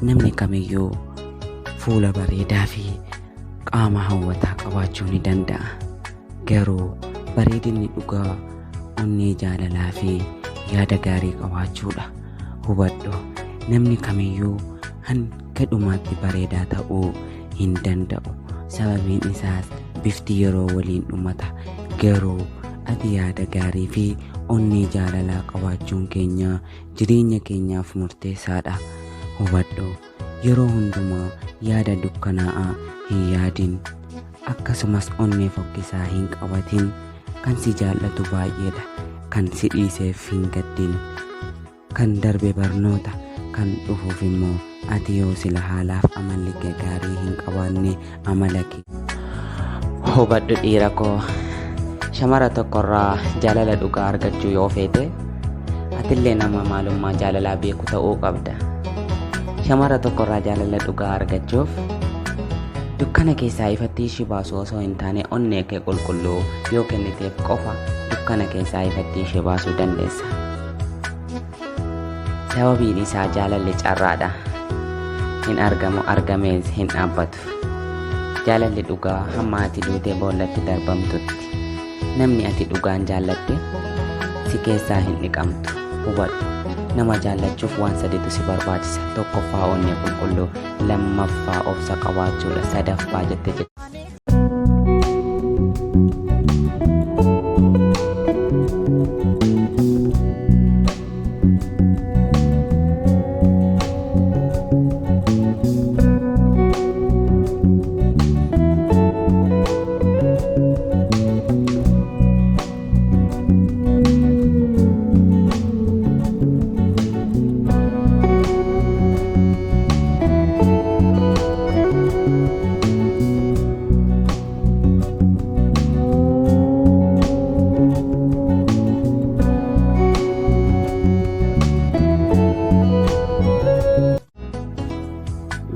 Namni kamiyyuu fuula bareedaa fi qaama hawwataa qabaachuu ni danda'a. Garuu bareedinni dhugaa onnee jaalalaa fi yaada gaarii qabaachuudha. Hubadhu, namni kamiyyuu hanga dhumaatti bareedaa ta'uu hin danda'u. Sababiin isaas bifti yeroo waliin dhumata. Garuu ati yaada gaarii fi onnee jaalalaa qabaachuun keenya jireenya keenyaaf murteessaadha. Hubadhu, yeroo hundumaa yaada dukkanaa'aa hin yaadin. Akkasumas onnee fokkisaa hin qabatin. Kan si jaallatu baay'eedha. Kan si dhiiseef hin gaddin. Kan darbe barnoota, kan dhufuuf immoo ati yoo sila haalaaf amalli kee gaarii hin qabaanne amala kee. Hubadhu dhiira koo, shamara tokkorraa jaalala dhugaa argachuu yoo feete, atillee nama maalummaa jaalalaa beeku ta'uu qabda. Shamara tokkorraa jaalala dhugaa argachuuf dukkana keessaa ifatti ishii baasu osoo hin taane onnee kee qulqulluu yoo kenniteef qofa dukkana keessaa ifatti ishee baasuu dandeessa. Sababiin isaa jaalalli carraadha. Hin argamu, argamees hin dhaabbatu. Jaalalli dhugaa hamma ati duutee boollatti darbamtutti. Namni ati dhugaan jaallatte si keessaa hin dhiqamtu. Hubadhu. Nama jaallachuuf waan saditu si barbaachisa. Tokkoffaa onnee qulqulluu, lammaffaa obsa qabaachuudha, sadaffaa jette jette.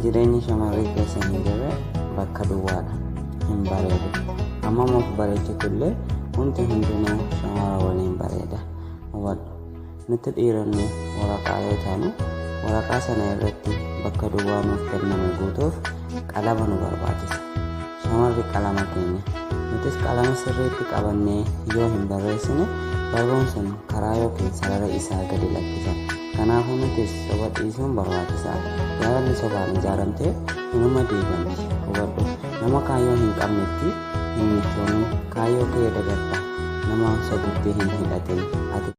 Jireenyi shamarree keessa hin jirre bakka duwwaadha. Hin bareedu. Hammam of bareechitullee wanti hundinuu shamara waliin bareeda. Hubadhu. Nuti dhiironni waraqaa yoo taanu, waraqaa sana irratti bakka duwwaa nuuf kenname guutuuf qalama nu barbaachisa. Shamarri qalama keenya. Nutis qalama sirriitti qabannee yoo hin barreessine barruun sun karaa yookiin sarara isaa gadi lakkisa. Kanaafuu nutis soba dhiisuun barbaachisaadha. Jaalalli sobaan ijaaramte inuma diigamti. Hubadhu. Nama kaayyoo hin qabnetti hin michoomin. Kaayyoo kee dagadha. Nama sobutti hin hidhatin. Ati.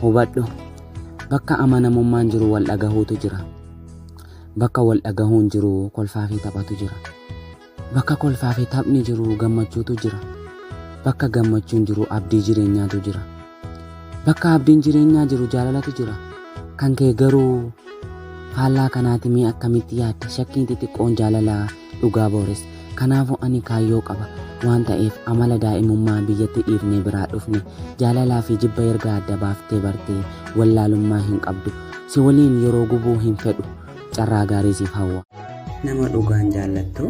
Hubadhu. Bakka amanamummaan jiru wal dhagahuutu jira. Bakka wal dhagahuun jiru kolfaa fi taphatu jira. Bakka kolfaa fi taphni jiru gammachuutu jira. Bakka gammachuun jiru abdii jireenyaatu jira. Bakka abdiin jireenyaa jiru jaalalatu jira. Kan kee garuu faallaa kanaati mee akkamitti yaadda? Shakkiin xixiqqoon jaalala dhugaa booressa. Kanaafuu ani kaayyoo qaba waan ta'eef amala daa'imummaa biyyatti dhiifnee biraa dhufne jaalalaa fi jibba erga adda baaftee bartee wallaalummaa hin qabdu. Si waliin yeroo gubuu hin fedhu. Carraa gaarii siif hawwa. Nama dhugaan jaallattu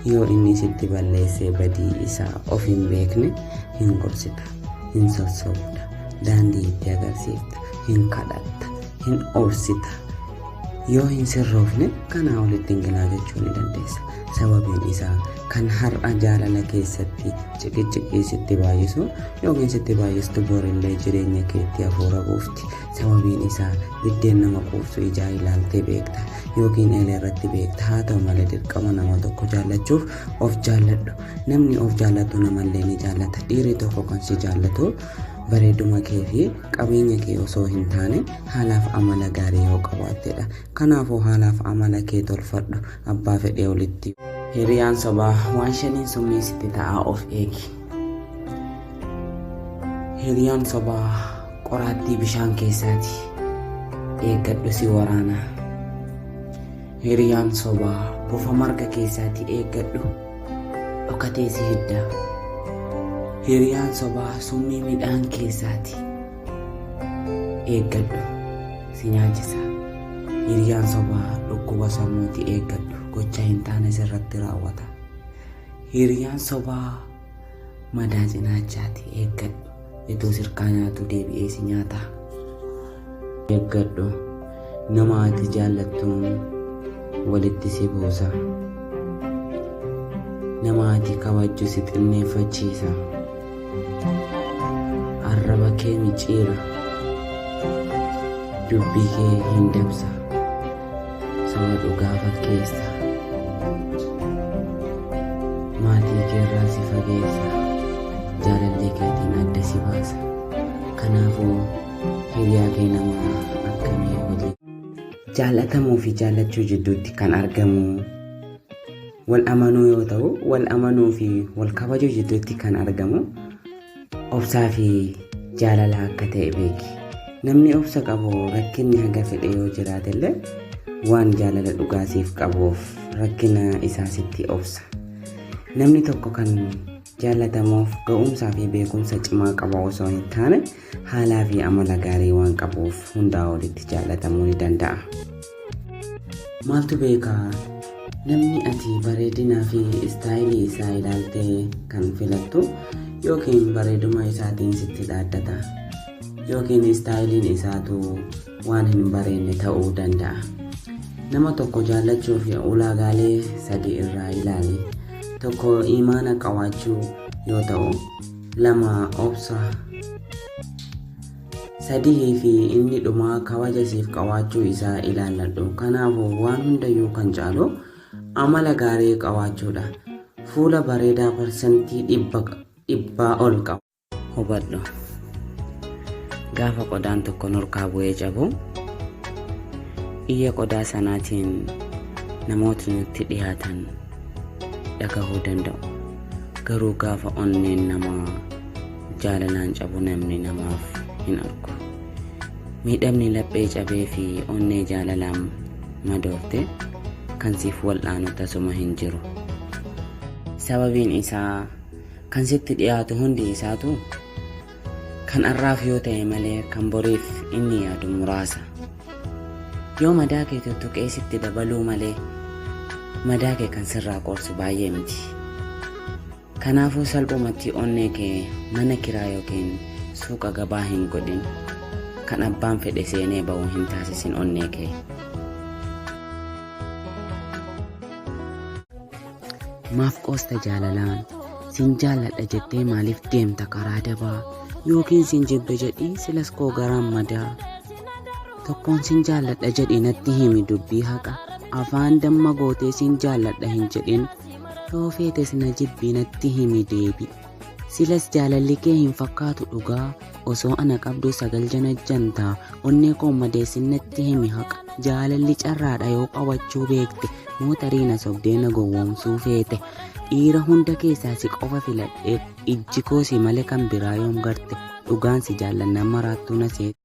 yoo inni sitti balleessee badii isaa of hin beekne hin gorsita, hin sossobda, daandii itti agarsiifta, hin kadhatta, hin obsita. Yoo hin sirroofne kanaa olitti hin jechuu ni dandeessa. Sababiin isaa kan har'a jaalala keessatti ciqiciqii sitti baay'isu yookiin sitti baay'istu borillee jireenya keetti hafuura buufti. Sababiin isaa biddeen nama quufsu ijaa ilaaltee beekta yookiin eelee irratti beekta. Haa ta'u malee dirqama nama tokko jaallachuuf of jaalladhu. Namni of jaallatu namallee ni jaallata. Dhiirri tokko kan si jaallatu bareeduma kee fi qabeenya kee osoo hin taane haalaaf amala gaarii yoo qabaattedha. Kanaafuu haalaaf amala kee tolfadhu abbaa fedhee olitti. Hiriyaan sobaa waan shaniin summii sitti ta'aa of eegi. Hiriyaan sobaa qoraattii bishaan keessaati. Eeggadhu si waraana. Hiriyaan sobaa bofa marga keessaati eeggadhu. Dhokatee si hidda. Hiriyaan sobaa summii midhaan keessaati. Eeggadhu si nyaachisa. Hiriyaan sobaa dhukkuba sammuuti eeggadhu. Gocha hin taane sirratti raawwata. Hiriyaan sobaa madaa cinaachaati eeggadhu. Ituu sirkaa nyaatu deebi'ee si nyaata. Eeggadhu. Nama ati jaallattuun walitti si buusa. Nama ati kabajju si xinneeffachiisa. Arraba kee micciira. Dubbii kee hin dabsa. Soba dhugaa fakkeessa. Maatii keerraa si fageessa. Jaalallee keetiin adda si baasa. Kanaafuu hiriyaa kee nama akkamii waliin. Jaallatamuu fi jaallachuu jidduutti kan argamu wal amanuu yoo ta'u, wal amanuu fi wal kabajuu jidduutti kan argamu obsaa fi jaalala akka ta'e beeki. Namni obsa qabu rakkinni haga fedhe yoo jiraatellee waan jaalala dhugaa siif qabuuf rakkina isaa sitti obsa. Namni tokko kan jaallatamuuf ga'umsaa fi beekumsa cimaa qaba osoo hin taane haalaa fi amala gaarii waan qabuuf hundaa olitti jaallatamuu ni danda'a. Maaltu beekaa namni ati bareedinaa fi istaayilii isaa ilaaltee kan filattu yookiin bareeduma isaatiin sitti dhaaddata yookiin istaayiliin isaatu waan hin bareedne ta'uu danda'a. Nama tokko jaallachuuf ulaagaalee sadi irraa ilaali. Tokko imaana qabaachuu yoo ta'u, lama obsa, sadii fi inni dhumaa kabaja siif qabaachuu isaa ilaalladhu. Kanaafuu waan hundayyuu kan caalu amala gaarii qabaachuudha. Fuula bareedaa parsantii dhibbaa ol qaba. Hubadhu. Gaafa qodaan tokko nurkaa bu'ee cabu, iyya qodaa sanaatiin namootni nutti dhiyaatan dhagahuu danda'u. Garuu gaafa onneen namaa jaalalaan cabu namni namaaf hin argu. Miidhamni laphee cabee fi onnee jaalalaan madoofte kan siif wal'aanu tasuma hin jiru. Sababiin isaa kan sitti dhiyaatu hundi isaatu kan har'aaf yoo ta'e malee kan boriif inni yaadu muraasa. Yoo madaa kee tuttuqee sitti dabaluu malee madaa kee kan sirraa qorsu baay'ee miti. Kanaafuu salphumatti onnee kee mana kiraa yookiin suuqa gabaa hin godhin. Kan abbaan fedhe seenee ba'u hin taasisin onnee kee. Maaf qoosta jaalalaan? Sin jaalladha jettee maaliif deemta karaa dabaa? Yookiin sin jibbe jedhii silas koo garaan madaa. Tokkoon sin jaalladha jedhii natti himi dubbii haqa. Afaan damma gootee sin jaalladha hin jedhin. Yoo feetes na jibbii natti himi deebi. Silas jaalalli kee hin fakkaatu dhugaa. Osoo ana qabduu sagal janajjantaa. Onnee koo madeessin natti himi haqa. Jaalalli carraadha yoo qabachuu beekte. Mootarii na sobdee na gowwoomsuu feete. Dhiira hunda keessaa si qofa filadhee ijji koo si malee kan biraa yoom garte. Dhugaan si jaallannaan maraattuu na seete.